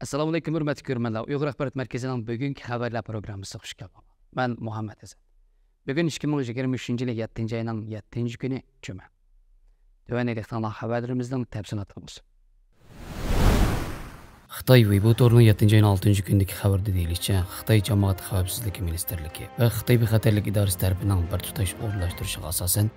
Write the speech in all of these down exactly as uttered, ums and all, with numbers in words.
ئەسسالامۇئەلەيكۇم، ھۆرمەتلىك كۆرۈرمەنلەر. ئۇيغۇر ئاخبارات مەركىزىنىڭ بۈگۈنكى خەۋەرلەر پروگراممىسىغا خۇش كەلدىڭلار. مەن مۇھەممەد ھەسەن. بۈگۈن ئىككى مىڭ يىگىرمە ئۈچىنچى يىلى يەتتىنچى ئاينىڭ يەتتىنچى كۈنى، جۈمە. تۆۋەندە دىققىتىڭلار خەۋەرلىرىمىزنىڭ تەپسىلاتىغا بولسۇن. خىتاي ۋېيبو تورىنىڭ يەتتىنچى ئاينىڭ ئالتىنچى كۈنىدىكى خەۋىرىدە دېيىلىشىچە، خىتاي جامائەت خەۋپسىزلىكى مىنىستىرلىكى ۋە خىتاي بىخەتەرلىك ئىدارىسى تەرىپىنىڭ بىر تۇتاش ئورۇنلاشتۇرۇشىغا ئاساسەن،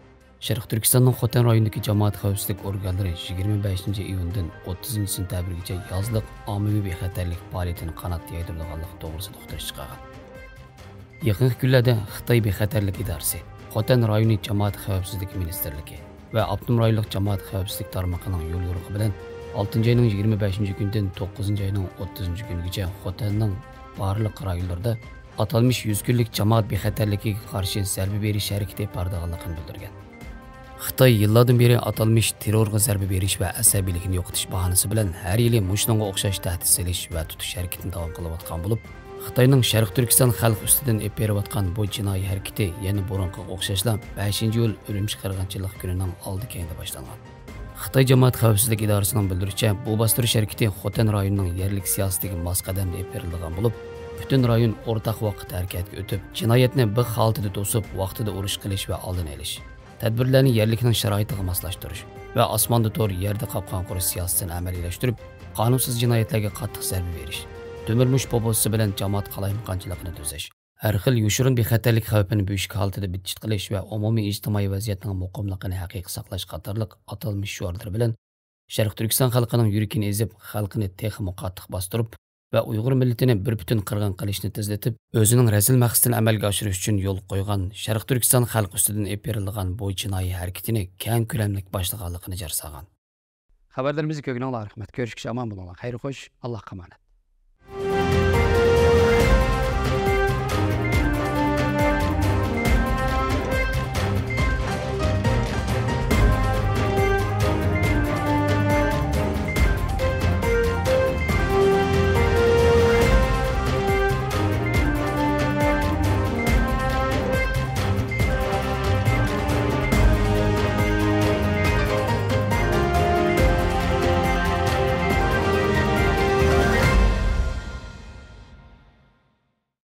شەرقىي تۈركىستاننىڭ خوتەن رايونىدىكى جامائەت خەۋپسىزلىك ئورگانلىرى يىگىرمە بەشىنچى ئىيۇندىن ئوتتۇزىنچى سېنتەبىرگىچە يازلىق ئاممىۋى بىخەتەرلىك پائالىيىتىنى قانات يايدۇرىدىغانلىقى توغرىسىدا ئۇقتۇرۇش چىقارغان. يېقىنقى كۈنلەردە خىتاي بىخەتەرلىك ئىدارىسى، خوتەن رايونى جامائەت خەۋپسىزلىكى مىنىستىرلىكى ۋە ئاپتونوم رايونلۇق جامائەت خەۋپسىزلىك تارمىقىنىڭ يوليورۇقى بىلەن ئالتىنچى ئاينىڭ يىگىرمە بەشىنچى كۈنىدىن توققۇزىنچى ئاينىڭ ئوتتۇزىنچى كۈنىگىچە خوتەننىڭ بارلىق رايونلىرىدا ئاتالمىش يۈز كۈنلۈك جامائەت بىخەتەرلىكىگە قارشى زەربە بېرىش ھەرىكىتى بارىدىغانلىقىنى بىلدۈرگەن. خىتاي يىللاردىن بېرى ئاتالمىش تېررورغا زەربە بېرىش ۋە ئەسەبىيلىكنى يوقىتىش باھانىسى بىلەن ھەر يىلى مۇشۇنىڭغا ئوخشاش تەھدىت سېلىش ۋە تۇتۇش ھەرىكىتىنى داۋام قىلىۋاتقان بولۇپ، خىتاينىڭ شەرقىي تۈركىستان خەلقى ئۈستىدىن ئېلىپ بېرىۋاتقان بۇ جىنايى ھەرىكىتى يەنە بۇرۇنقىغا ئوخشاشلا بەشىنچى ئىيۇل ئۈرۈمچى قىرغىنچىلىق كۈنىنىڭ ئالدى كەينىدە باشلانغان. خىتاي جامائەت خەۋپسىزلىك ئىدارىسىنىڭ بىلدۈرۈشىچە، بۇ باستۇرۇش ھەرىكىتى خوتەن رايونىنىڭ يەرلىك سىياسىتىگە ماس قەدەمدە ئېلىپ بېرىلىدىغان بولۇپ، پۈتۈن رايون ئورتاق ۋاقىتتا ھەرىكەتكە ئۆتۈپ، جىنايەتنى بىخ ھالىتىدە توسۇپ، ۋاقتىدا ئۇرۇش قىلىش ۋە ئالدىنى ئېلىش، تەدبىرلەرنى يەرلىكنىڭ شارائىتىغا ماسلاشتۇرۇش ۋە ئاسماندا تور، يەردە قاپقان قۇرۇش سىياسىتىنى ئەمەلىيلەشتۈرۈپ، قانۇنسىز جىنايەتلەرگە قاتتىق زەربە بېرىش، تۆمۈر مۇشت پوپوزىسى بىلەن جامائەت قالايمىقانچىلىقىنى تۈزەش، ھەر خىل يوشۇرۇن بىخەتەرلىك خەۋپىنى بۆشۈك ھالىتىدە بىتچىت قىلىش ۋە ئومۇمىي ئىجتىمائىي ۋەزىيەتنىڭ مۇقىملىقىنى ھەقىقىي ساقلاش قاتارلىق ئاتالمىش شوئارلىرى بىلەن شەرقىي تۈركىستان خەلقىنىڭ يۈرىكىنى ئېزىپ، خەلقىنى تېخىمۇ قاتتىق باستۇرۇپ ۋە ئۇيغۇر مىللىتىنى بىر پۈتۈن قىرغىن قىلىشنى تېزلىتىپ، ئۆزىنىڭ رەزىل مەقسىتىنى ئەمەلگە ئاشۇرۇش ئۈچۈن يولغا قويغان شەرقىي تۈركىستان خەلقى ئۈستىدىن ئېلىپ بېرىلىدىغان بۇ جىنايى ھەرىكىتىنى كەڭ كۆلەملىك باشلىغانلىقىنى جار سالغان. خەۋەرلىرىمىزنى كۆرگىنىڭلارغا رەھمەت. كۆرۈشكىچە ئامان بولۇڭلار. خەير خوش. ئاللاھقا ئامانەت.